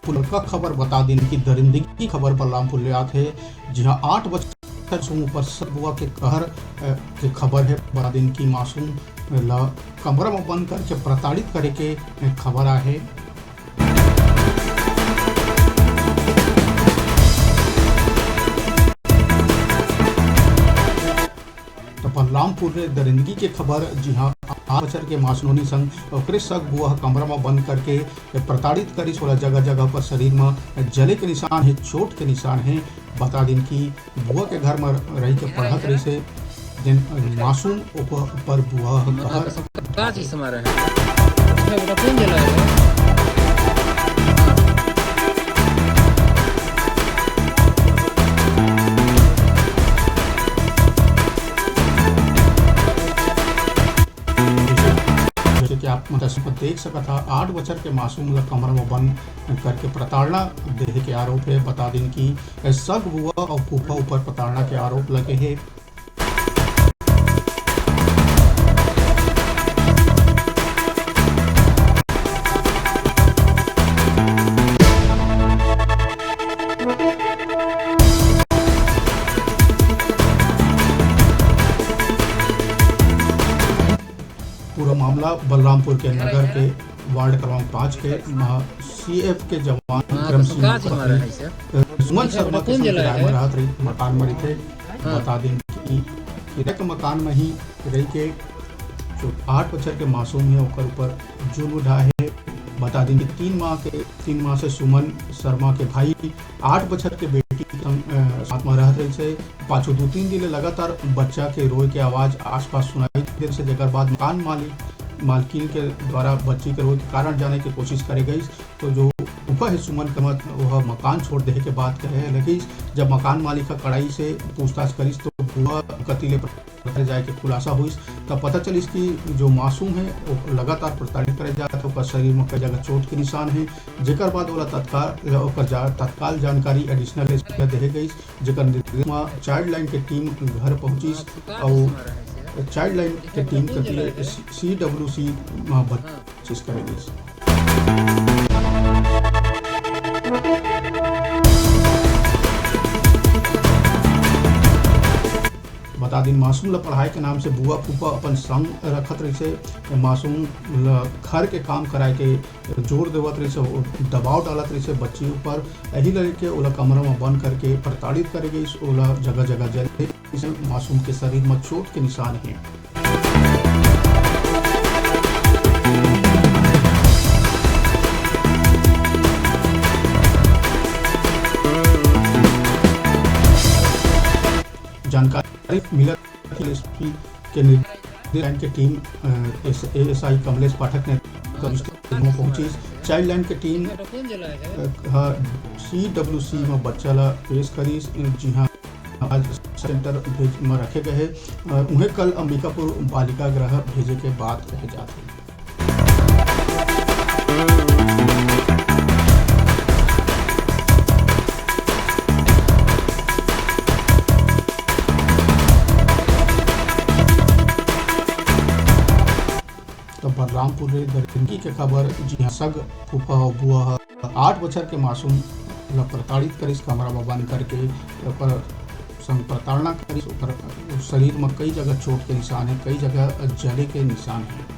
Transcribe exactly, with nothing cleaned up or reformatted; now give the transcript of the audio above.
बड़का खबर बता दिन कि दरिंदगी खबर बलरामपुर ले आत हे, जिहां आठ बछर मासूम ऊपर सग बुआ के कहर, अ, के खबर हे। बता दिन कि मासूम ला कमरा म बंद करके प्रताड़ित करे के खबर आहे। त बलरामपुर ले दरिंदगी के खबर, जिहां आठ बछर के मासूम नोनी संग ओकरे सग बुआ ह कमरा म बंद करके प्रताड़ित करिस, ओला जगह-जगह पर शरीर म जले के निशान हे, चोट के निशान हे। बता दिन कि बुआ के घर म रहि के पढ़त रहिस हे, जेन मासूम ओकर ऊपर बुआ ह कहर का चीज से मारा है? उसमें बेटा कौन जला है? जैसे कि आप मन तस्वीर पर देख सकत हा, आठ बछर के मासूम ला कमरा म बंद करके प्रताड़ना देहे के आरोप हे। बता दिन कि सग बुआ अउ फूफा ऊपर प्रताड़ना के आरोप लगे हे। पूरा मामला बलरामपुर के नगर के वार्ड क्रमांक पाँच के महा-, सीएफ के जवान हाँ, विक्रम तो सिंह का चीज मारा है इसे? सुमन शर्मा के संग किराए म रहत रही मकान म रहिथे। हाँ। बता दिन कि किराए के मकान म ही रहि के जो आठ बछर के मासूम हे, ओकर ऊपर जुल्म ढाहे हे। बता दिन कि तीन माह के, तीन माह से सुमन शर्मा के भाई आठ बछर के बेटी के संग, अ, साथ म रहत रहिस हे। पाछू दू तीन दिन ले लगातार बच्चा के रोए के आवाज आसपास सुनाई देत रहिस हे, जेकर बाद मकान मालिक, मालकिन के द्वारा बच्ची के रोए के कारण जाने के कोशिश करे गइस। तो जो फूफा हे सुमन के मत, वह मकान छोड़ देहे के बात कहे हे, लेकिन जब मकान मालिक ह कड़ाई से पूछताछ करिस, तो बुआ कति ले घर जाए के खुलासा होइस, तब पता चलिस कि जो मासूम हे, वो लगातार प्रताड़ित करे जात हे, ओकर शरीर म कई जगह चोट के निशान हे, जेकर बाद ओला तत्काल, ओकर जा-, तत्काल जानकारी एडिशनल एसपी ल देहे गइस, जेकर निर्देश म चाइल्ड लाइन के टीम घर पहुंचिस अउ चाइल्ड लाइन के टीम कति ले सी-, सीडब्ल्यूसी म भर्ती कोशिश करे गइस। बता दिन, मासूम ल पढ़ाई के नाम से बुआ फूफा अपन संग रखत रहिसे। मासूम ल घर के काम कराए के जोर देवत रहिसे, दबाव डालत रहिसे बच्ची ऊपर। एही ल लेके ओला कमरा म बंद करके प्रताड़ित करे गइस, ओला जगह-जगह जले। मासूम के शरीर म चोट के निशान हे। जानकारी मिलत एसपी के निर्देश के टीम, अ, एस-, एएसआई कमलेश पाठक ने पहुंची। चाइल्ड लाइन के टीम, अ, ह सीडब्ल्यूसी म बच्चा ला पेश करिस, जिहां आज सेंटर भेज म रखे गए हे। अ, उहें कल अंबिकापुर बालिका गृह भेजे के बात कहे जात हे। तो बलरामपुर ले दरिंदगी के खबर, जिहां सग फूफा अउ बुआ ह आठ बछर के मासूम ल प्रताड़ित करिस, कमरा म बंद करके ओकर संग प्रताड़ना करिस। ओकर शरीर म कई जगह चोट के निशान हे, कई जगह जले के निशान हे।